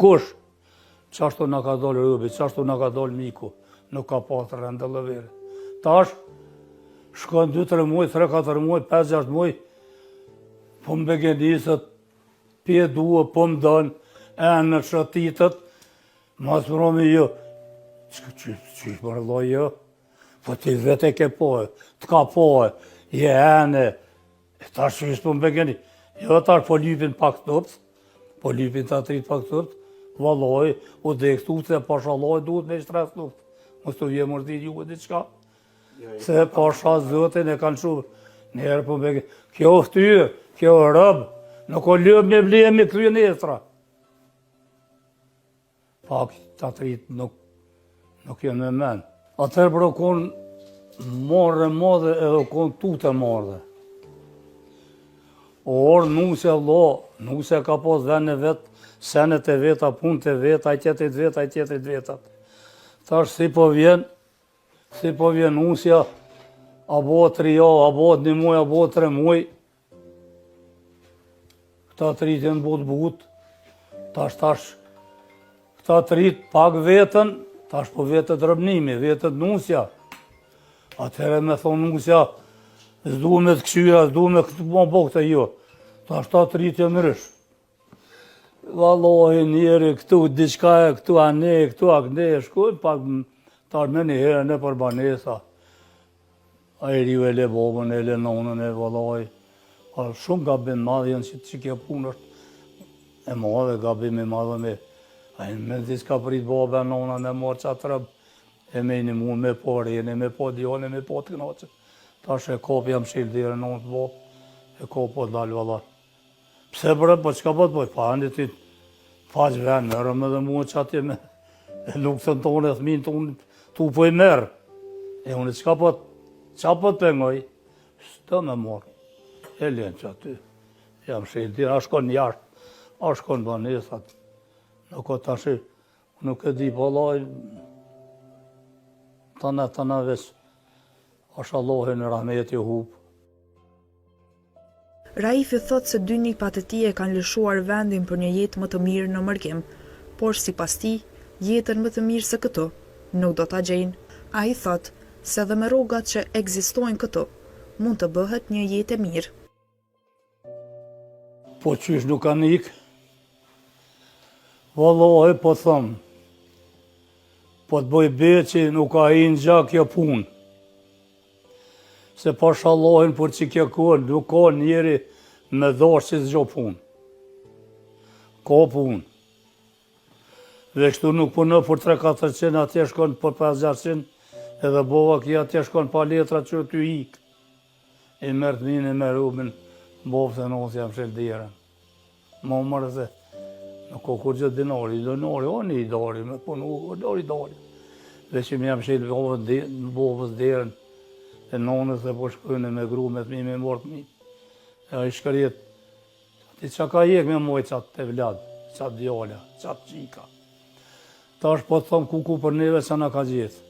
Kush? Qashtu na ka dalë robi, qashtu na ka dalë miku, nuk ka pas rend dallavere. Tash, shkon 2-3 muaj, 3-4 muaj, 5-6 muaj, po më begenisët, pje dua, po më donë, e në shëtitët, mas mromi jo, që që që që më jo, po ti vetë e ke po, të ka po, je ene, E tash që s'po më begeni, jo tash po lypin pak tupë, po lypin të atrit pak tupë, valloj, u dhe këtu, se pasha Allahun duhet me shtres tupë, mos të vje mërzit juve diçka, jo, jo. se pasha Zotin e kanë shumë, njerë po më begeni, kjo ftyrë, kjo rob, nuk o lëbë me ble me krye nesra. Pak të atrit nuk, nuk janë me men. Atëherë bre u konë marre e madhe edhe u konë tutë e madhe. O orë nusja vlo, nusja ka pas ven e vet, senet e veta, punët e veta, ai tjetrit veta, ai tjetrit vetat. Tash si po vjen, si po vjen nusja, a bohet tri javë, a bohet një muj, a bohet tre muj, Këta të rijtë janë bo t'butë, tash tash, këta të rijtë pak vetën, tash po vetët robnimi, vetët nusja. Atëherë me thonë nusja, s'du me të kqyra, s'du me këtë po bo këtë jo. Tash ta të rijtë janë ndrysh. Vallohi njeri këtu, diçka e këtu anë, këtu a këne, shkojnë pak tash menjëherë nëpër banesa. Ai riu e le babën, e le nonën e vëllai. Pa shumë gabim madh janë që, që kjo punë është e madhe, gabim i madh me ai mezi s'ka prit baba e nona me marrë qatë rob e me i nimu, me po rene, me po djone, me po të knaqë. Tash e kap jam mshel derën nonës babë, e kap po dal vëlla. Pse bre, po çka po të bëj, pa ani ti, pa që ven, merrëm edhe mua që atje me e luktën tonë, e thmin tonë, tu po i merr. E unë çka po, çka po të pengoj, s'do me marrë. E lenë që aty, jam shel derën, a shkon jashtë, a shkon banesat, nuk o tash, nuk e di, po tana, tana veç, asht Allohi në rahmeti hupë. Raifi thotë se dy nipat e tij e kanë lëshuar vendin për një jetë më të mirë në mërgim, por sipas tij, jetën më të mirë se këtu, nuk do ta gjejnë. Ai thotë se edhe me rrogat që ekzistojnë këtu, mund të bëhet një jetë e mirë. Po qysh nuk kanë ikë? Vallahi po thom, po të bëj be që nuk ka hi n'gjak kjo punë. Se pasha Allahin por që kjo kohë nuk ka njeri me dashtë që s'gjo punë. Ka punë. Dhe kështu nuk puno për 3-400, atje shkon për 5-600, edhe bova kjo atje shkon pa letra që ty ikë. E merr të e merr rubin, bovë të nësë jam shel derën. Më mërë se nuk ka kurgjë dinari, dinari, o një dari, me punu, o dari, dari. Dhe që më jam shel bovës derën, e nonës dhe po shkojnë me gru, me thmi, me morë thmi. E ai shkret, ti që ka jek me mojë qatë të vlad, qatë djala, qatë qika. Tash po të thom kuku për neve që na ka gjithë.